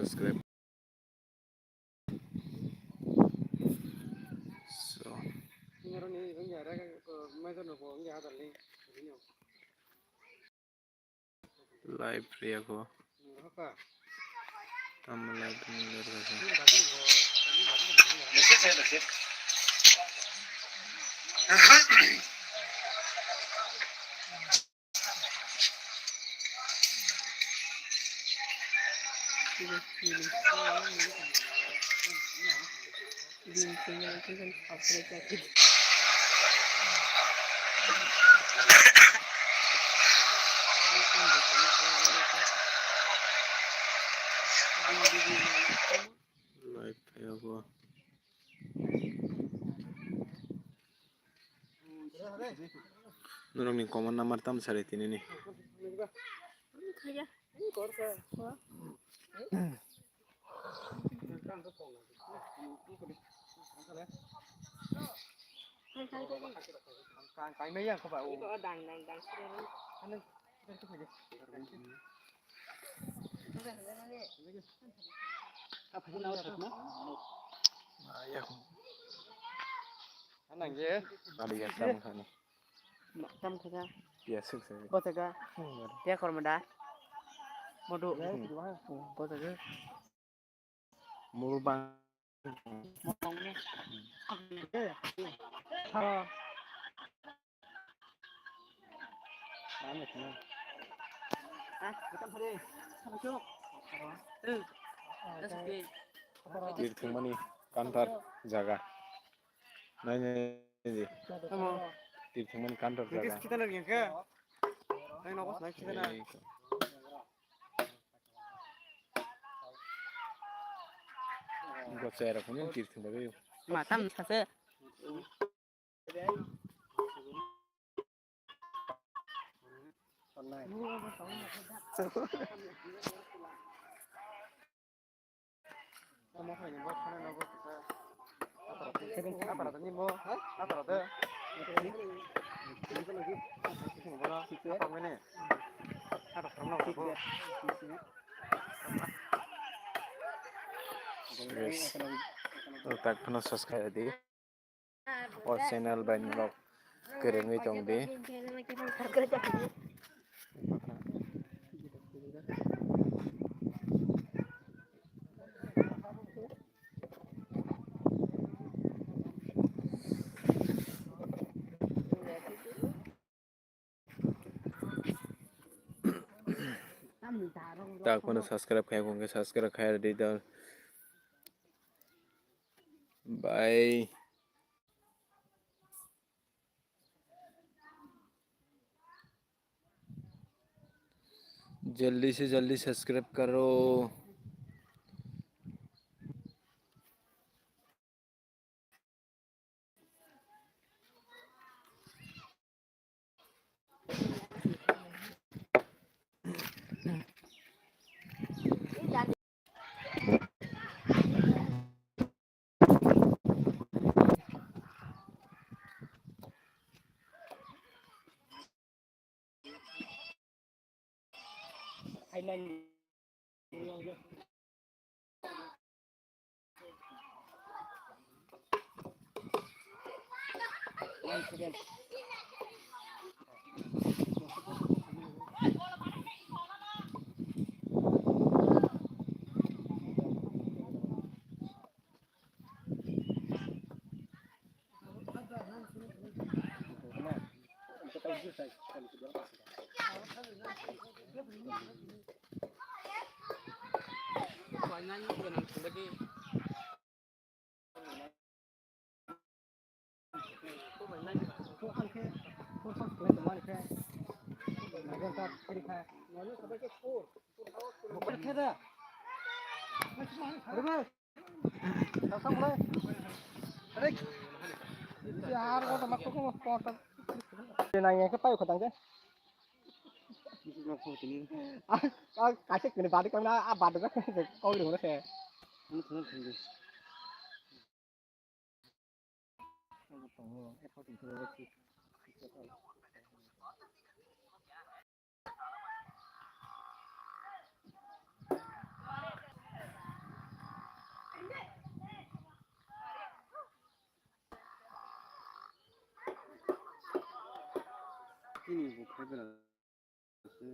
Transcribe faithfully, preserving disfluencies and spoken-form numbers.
subscribe. So. Live riyakho. Tamo live ni dorkar kha. Live phaiyakho. Norokni common number tamo sari tinini. Tam khaja. Pia suk se. Bo jaga. Pia korma da. Modu. Bo jaga. Muru bang. Tir thwngmani kanthar jaga. Nai nai di. Tir thwngmani kanthar jaga. Ei ko. Bo chera kuni tir thwng bagwi. Ma tam sase. Guys, tak phano subscribe di. O channel bai norok kwrwngwi tong di. Tak phano subscribe khai khe subscribe khai di da. Bye. जल्दी से जल्दी सब्सक्राइब करो। Nang yang ke payo kotang ke. Ah, ah, kasih kena balik kena ah balik ke kau di mana sih? Nini bo khai bera se.